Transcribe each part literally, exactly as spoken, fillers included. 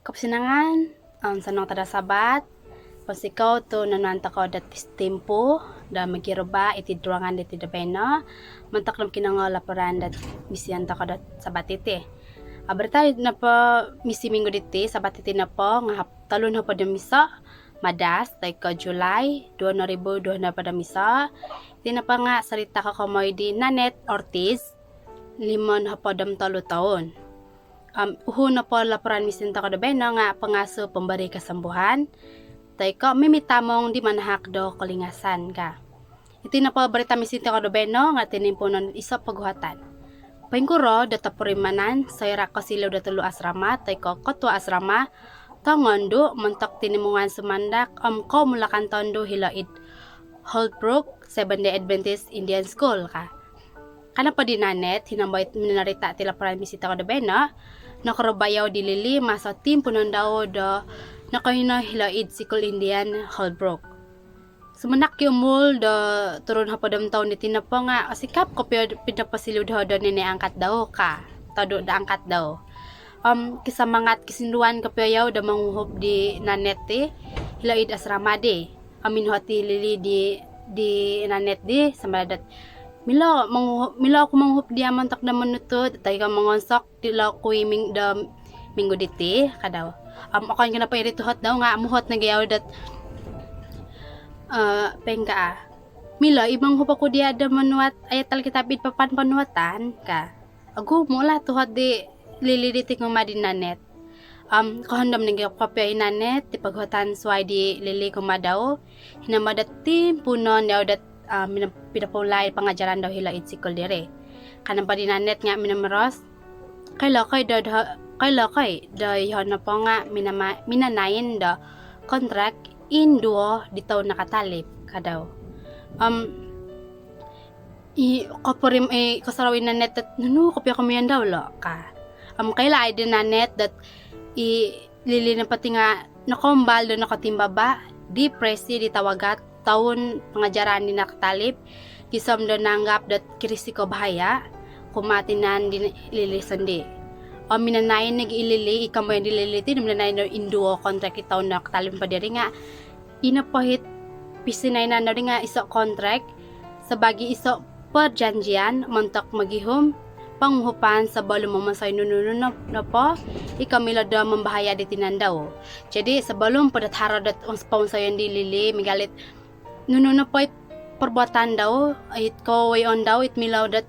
Kopisanangan, om osonong tadau Sabat. Pounsikou tu nonuan tokou do timpu do mogiruba iti ruangan diti do baino montok do mokinongou laporan do misi tokou do Sabat diti. Ah, berita nopo misi minggu diti, Sabat diti nopo nga tolu nohopod om iso Madas, toi ko Julai duo ribu duo nohopod om iso. Iti nopo nga sorita kokomoi di Nanette Ortiz, limo nohopod om tolu toun. Om uhu nopo laporan misi tokou do baino nga pengasuh pemberi kesembuhan, toi ko mimitamong di manahak do kolingasan ka. Iti nopo berita misi tokou do baino nga tinimpuunon iso poguhatan. Poingkuro do topurimanan soira kosiliu do tulu asrama toi ko ketua asrama tongondu montok tinimungan sumandak om koumulakan tondu hilo id Holbrook Seventh Day Adventist Indian School ka. Ka nopo di Nanette, hinombo it minonorita ti laporan misi tokou do baino, nokoruba yau di Lily maso timpuunon dau do nokohino hilo id sikul Indian Holbrook. Sumandak kiumul do turu nohopod om toun diti nopo nga osikap kopio pinoposiliu doho do nini angkat dau ka, todu do angkat dau. Om kisamangat kisinduan kopio yau do monguhup di Nanette ti hilo id asrama di. Om minuhot i Lily di, di Nanette di, sambil dot, "Milo monguhup, milo oku monguhup dia montok do monutud, toi ko mongonsok dilo kui ming-, do minggu diti," ka dau. Om okon ko nopo iri tuhot dau nga muhot nogi yau dot, eh, poingkaa, "Milo i monguhup oku dia do monuat ayat Alkitab id papan ponuatan," ka. Ogumu lah tuhot di Lily diti kumaa di Nanette. Om kohondom nogi kopio i Nanette ti poguhatan suai di Lily kumaa dau, hinombo dot timpuunon yau dot, ah, mino-, pinopoulai pengajaran dau hilo id sikul diri. Ka nopo di Nanette nga minomoros, "Koilo ko i do, do, koilo ko i do yoho nopo nga minama-, minanain do kontrak induo di toun nakatalib," ka dau. Om i kopurim-, i kosorou i Nanette dot, "Nunu kopio komoyon dau lo?" ka. Om koilo i di Nanette dot i Lily nopo ti nga nokoumbal do nokotimbaba di presi di tawagat toun pengajaran di nakatalib, gisom do naanggap dot kirisiko bahaya kumaa tinan di Lily sondii. Om minanain nogi i Lily, i komoyon di Lily ti, minanain do induo kontrak di toun nakatalib po diri nga ino po it pisinainan dau di nga iso kontrak sabaagi iso perjanjian montok mogihum ponguhupan sebelum momonsoi nunu-nunu nopo i komilo do mambahaya di tinan dau. Jadi sebelum po dot haro dot ong-, pongonsoyon di Lily miagal dit nunu nopo it perbuatan dau, it kowoyoon dau it milo dot,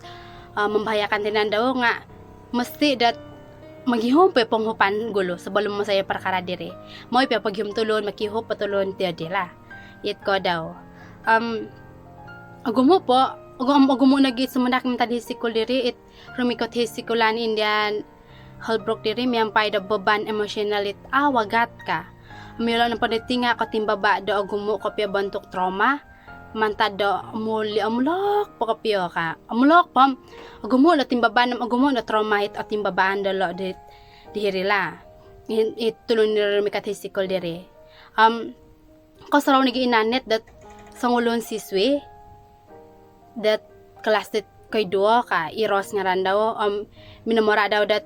ah, membahayakan tinan dau nga mesti dot mogihum po ponguhupan gulu sebelum momonsoi perkara diri. Mooi po pogihum tulun, mokiuhup po tulun, tiodi lah. It ko dau. Om ogumu po, ogu-, om ogumu nogi sumandak mantad id sikul diri, it rumikot id sikulan Indian Holbrook diri miampai do beban emosional it awagat ka. Om yolo nopo diti nga kotimbaba do ogumu kopio bontuk trauma mantad do omuli-, omulok po kopio ka. Omulok po om ogumu do timbaban om ogumu do trauma it otimbabaan dolo di, di hiri lah. I, i tulun diri rumikot id sikul diri. Om kosorou nogi i Nanette dot songulun siswi dot kelas dit koiduo ka, i Rose ngaran dau, om minomora dau dot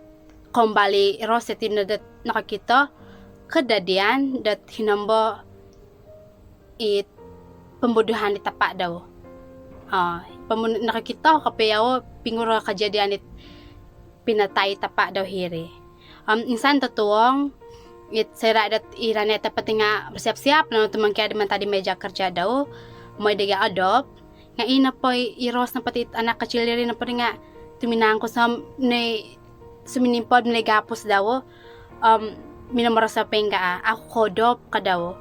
koumbal i Rose iti no dot nokokito kejadian dot hinombo it pembunuhan di tapa dau. Ah, pembunuh, nokokito kopio yau poingkuro kejadian it pinatai tapa dau hiri. Om insan totuong, it soira dot i Nanette nopo ti nga bersiap-siap no tumongkiad mantad id meja kerja dau, mooi dogo odop. Nga i nopo i, i Rose nopo ti, anak kecil diri nopo di nga tuminangkus om noi suminimpod miagal gapus dau. Om minomoros poingkaa, "Au oku koodop," ka dau.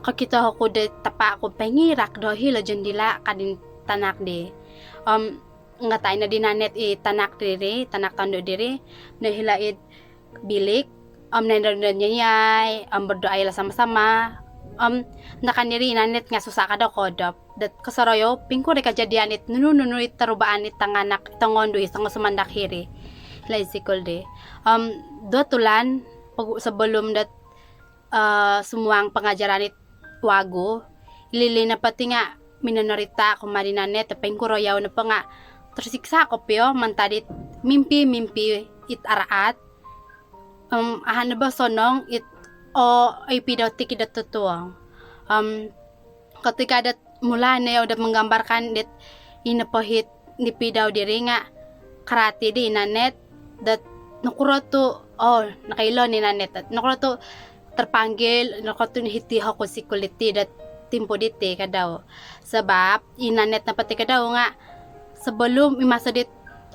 "Kokito oku di tapa ku poingirak do hilo jendela," ka di tanak di. Om ngatai no di Nanette i tanak diri, tanak tondu diri, no hilo id bilik, om nondo nyanyiai, om berdoailah sama-sama. Om nakan diri i Nanette nga susah ka dau koodop. Dot kosorou yau poingkuro kejadian it nunu-nunu it torubaan it tanganak tongondu it tongo sumandak hiri hilo id sikul di. Om duo tulan pogu-, sebelum dot, eh, sumuang pengajaran it wagu, i Lily nopo ti nga minonorita kumaa di Nanette, poingkuro yau nopo nga tersiksa kopio mantad it mimpi-mimpi it araat. Om ahan bo sonong it o ipidau tikid do totuong. Om ketika dot mula no yau dot menggambarkan dit ino po it nipidau diri nga karati di i Nanette dot nokuro tu, oh, nakailo ni Nanette dot nokuro tu terpanggil, nokuro tu hiti oku sikul diti dot timpu diti kadau. Sebab i Nanette nopo ti kadau nga sebelum i masa dit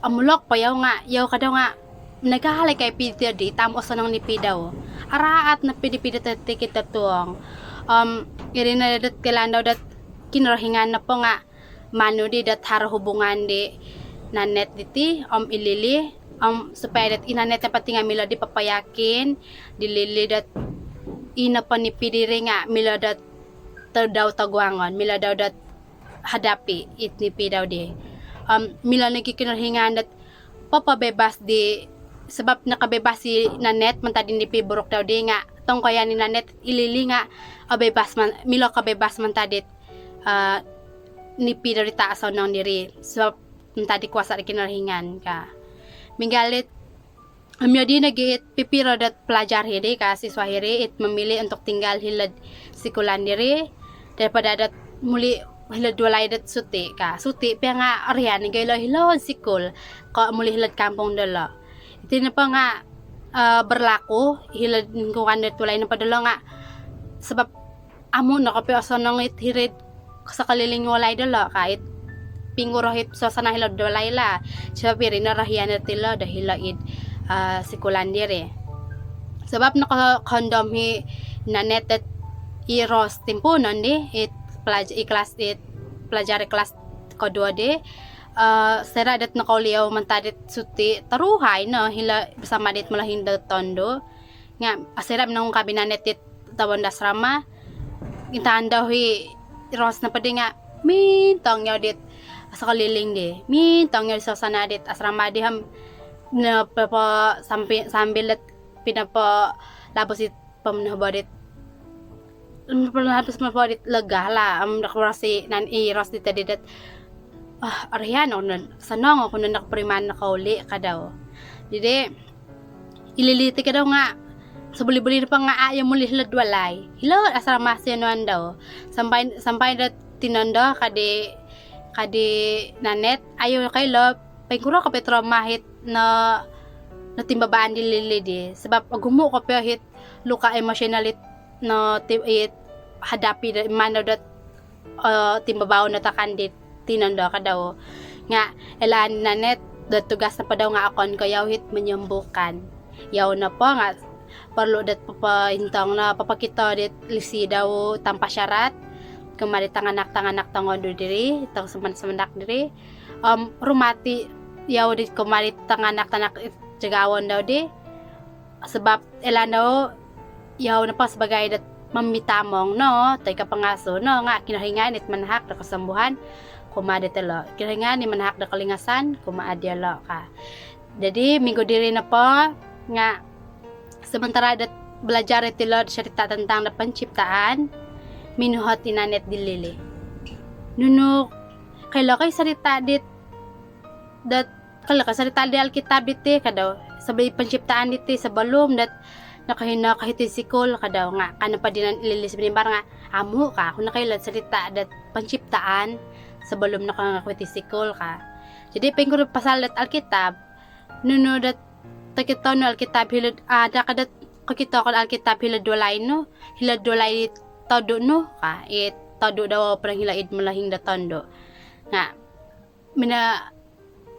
omulok po yau nga, yau kadau nga nagahalai ka i pidau di, tam osonong nipidau. Araat nopo di pidau tikid totuong. Om iri no dot kilaan dau dot Kinorohingan nopo nga manu di dot haro hubungan di Nanette diti om i Lily, om supaya dot i Nanette nopo ti nga milo di papayakin di Lily dot ino po nipi diri nga milo dot tadau toguangon, milo dau dot hadapi it nipidau di. Om milo nogi Kinorohingan dot papabebas di, sebab nakabebas i Nanette mantad di nipi buruk dau di nga tongkoyan i Nanette i Lily nga abebas man, milo kabebas mantad dit, eh, nipidau di tosonong diri sebab mantad di kuasa di Kinorohingan ka. Miagal dit om yau di nogi it pipiro dot pelajar hiri ka, siswa hiri it memilih untuk tinggal hilo'd sikulan diri daripada dot muli hilo'd walai dot suti ka. Suti pia nga orian nogi ilo hilo'd sikul ko muli hilo'd kampung dolo. Iti nopo nga, eh, berlaku hilo'd lingkungan dot walai nopo dolo nga sebab amu no kopio osonong it hiri'd sekeliling walai dolo ka, it poingkuro it suasana hilo'd walai lah. Sebab iri no rohian dot ilo do hilo id, eh, sikulan diri. Sebab nokohondom i Nanette dot i Rose timpuunon di, it pelaj-, i kelas, it pelajar i kelas koduo di, eh, soira dot nokouli yau mantad dit suti, toruhai no hilo bersama dit molohing do tondu. Nga soira minongukab i Nanette dit toun do asrama, intangan dau i Rose nopo di nga mintong yau dit sekeliling di, mintong yau di suasana dit asrama di om nopo po sampi-, sambil dot pinopolabus it pomunobo dit, pinopolabus pomunobo dit lega lah. Om nokorasi nan i Rose di tadi dot, ah, orian oku no, sonong oku no nokopuriman nokouli kadau. Jadi i Lily ti kadau nga sebuli-buli nopo nga a yau muli hilo'd walai, hilo'd asrama sianuan dau. Sampai, sampai do tinondo ka di, ka di Nanette, a yau kailo poingkuro kopio trauma it no, notimbabaan di Lily di. Sebab ogumu kopio it luka emosional it no ti-, it hadapi do manu dot, eh, timbabaan do takan di tinondo kadau. Nga ilaan Nanette dot tugas nopo dau nga okon ko yau it menyembuhkan. Yau nopo nga perlu dot popointong no, popokito dit lisi dau tanpa syarat kumaa di tanganak-tanganak tongodu diri, tong semen-, semendak diri. Om rumati yau di kumaa di tanganak-tanganak cagawon dau di. Sebab ilaan dau yau nopo sebagai dot mamitamong no toi ko pengasuh no nga Kinorohingan it manahak do kesembuhan kumaa diolo. Kinorohingan it manahak do kelingasan kumaa diolo ka. Jadi minggu diri nopo nga sementara dot belajar iti ilo cerita tentang do penciptaan, minuhot i Nanette di Lily. Nunu, kailo ko i cerita dit, dot, kailo ko i cerita di Alkitab diti kadau, sebelum penciptaan diti, sebelum dot nokohino ko hiti sikul kadau. Nga ka nopo di Lily sebenimbar nga, amu ka, oku nokoilo cerita dot penciptaan sebelum nokohino ko hiti sikul ka. Jadi poingkuro pasal dot Alkitab, nunu dot tokito nu Alkitab hilo'd, ah, ada ka dot kokito ko Alkitab hilo'd walai nu, hilo'd walai todu nu ka, i todu dau padang hilo id molohing do tondu. Nga mina,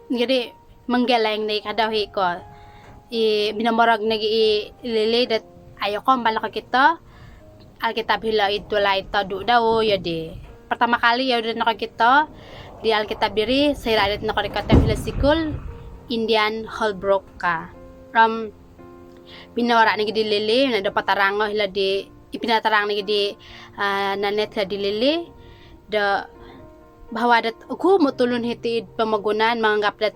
jadi menggeleng ni kadau i ko, i minomorog nogi i Lily dot a yau kombal kokito Alkitab hilo id walai todu dau yau di. Pertama kali yau di nokokito di Alkitab diri soira dot nokorikot yau hilo sikul Indian Holbrook ka. Om pinoora nogi di Lily, na do patarang hilo di, i pinatarang nogi di, ah, Nanette hilo di Lily do bahawa dot ogumu tulun hiti id pomogunan manganggap dot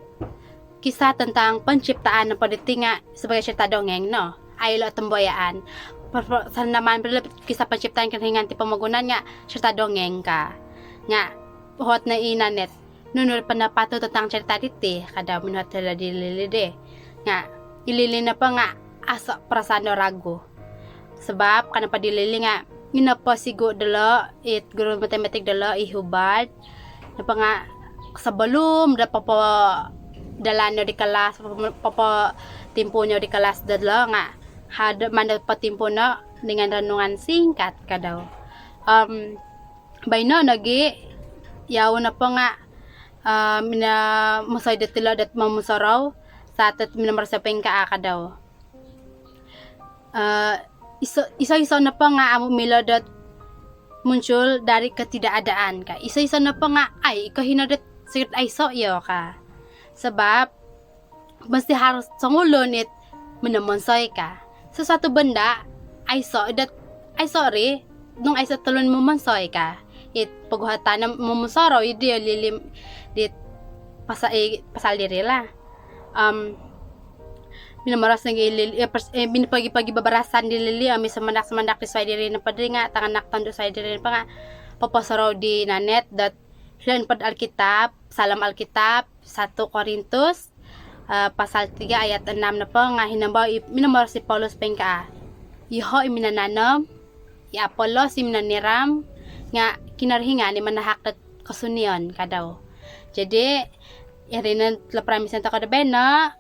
kisah tentang penciptaan nopo diti nga sebagai cerita dongeng no. A yolo temboyaan. Per-, per-, sanaman perlu kisah penciptaan Kinorohingan ti pomogunan nga cerita dongeng ka. Nga uhot no i Nanette, nunu pendapat nu tentang cerita diti, kadau minuhot hilo di Lily di. Nga i Lily nopo nga aso perasaan do ragu. Sebab ka nopo di Lily nga ino po sigu dilo, it guru matematik dilo, i Hubbard, nopo nga sebelum do popo dalan no di kelas, popo, popo timpu no di kelas dilo nga haro maan do potimpu no dengan renungan singkat ka dau. Om baino nogi, yau nopo nga, eh, minamonsoi dot ilo dot momusorou, saat dot minomoros poingkaa ka dau. Eh, iso, iso-iso nopo nga amu milo dot muncul dari ketidakadaan ka. Iso-iso nopo nga ai, iko hino dot sigit aiso iyo ka. Sebab mesti harus songulun it minomonsoi ka. Sesuatu benda aiso dot, aiso ri, nung aiso tulun momonsoi ka. It poguhatan momusorou i di Lily dit pasa-, i pasal diri lah. Om minomoros nogi i Lily, eh, pers-, eh, minopogi-pogi babarasan di Lily, om i sumandak-sumandak di suai diri nopo diri nga, tanganak tondu suai diri nopo nga poposorou di Nanette dot hilo nopo dot Alkitab, Psalm Alkitab, satu Korintus, eh, pasal tiga ayat enam nopo nga hinombo i, minomoros i Paulus poingkaa, "Yoho i minananom, i Apolos i minoniram, nga Kinorohingan i manahak dot kosunion," ka dau. Jadi, iri no laporan misi tokou do baino,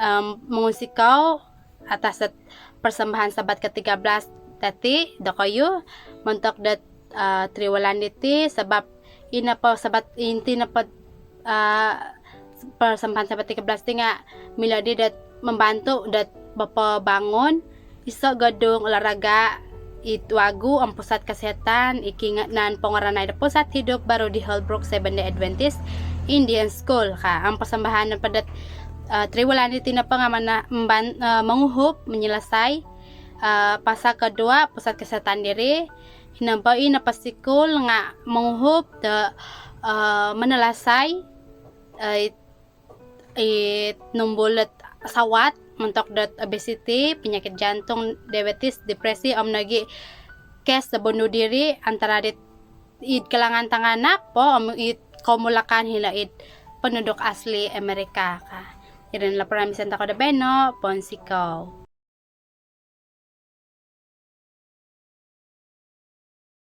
om mongunsikou atas dot persembahan Sabat ketiga belas dati dokoyu montok dot, eh, triwulan diti, sebab ino po Sabat, inti nopo, eh, persembahan Sabat tiga belas ti nga milo di dot membantu dot popobangun iso gedung olahraga it wagu om pusat kesihatan i kinganan pongoranai do pusat hidup baru di Holbrook Seventh Day Adventist Indian School ka. Om persembahan nopo dot, eh, triwulan diti nopo nga mana-, memban-, eh, monguhup, menyelesai, eh, fasa kedua pusat kesihatan diri. Hinombo i nopo sikul nga monguhup do, eh, menelasai, eh, it, it numbul dot sawat montok dot obesity, penyakit jantung, diabetes, depresi, om nogi kes do bunuh diri antara dit id kalangan tanganak po om it komulakan hilo id penduduk asli Amerika ka. Iri no laporan misi tokou do baino, pounsikou.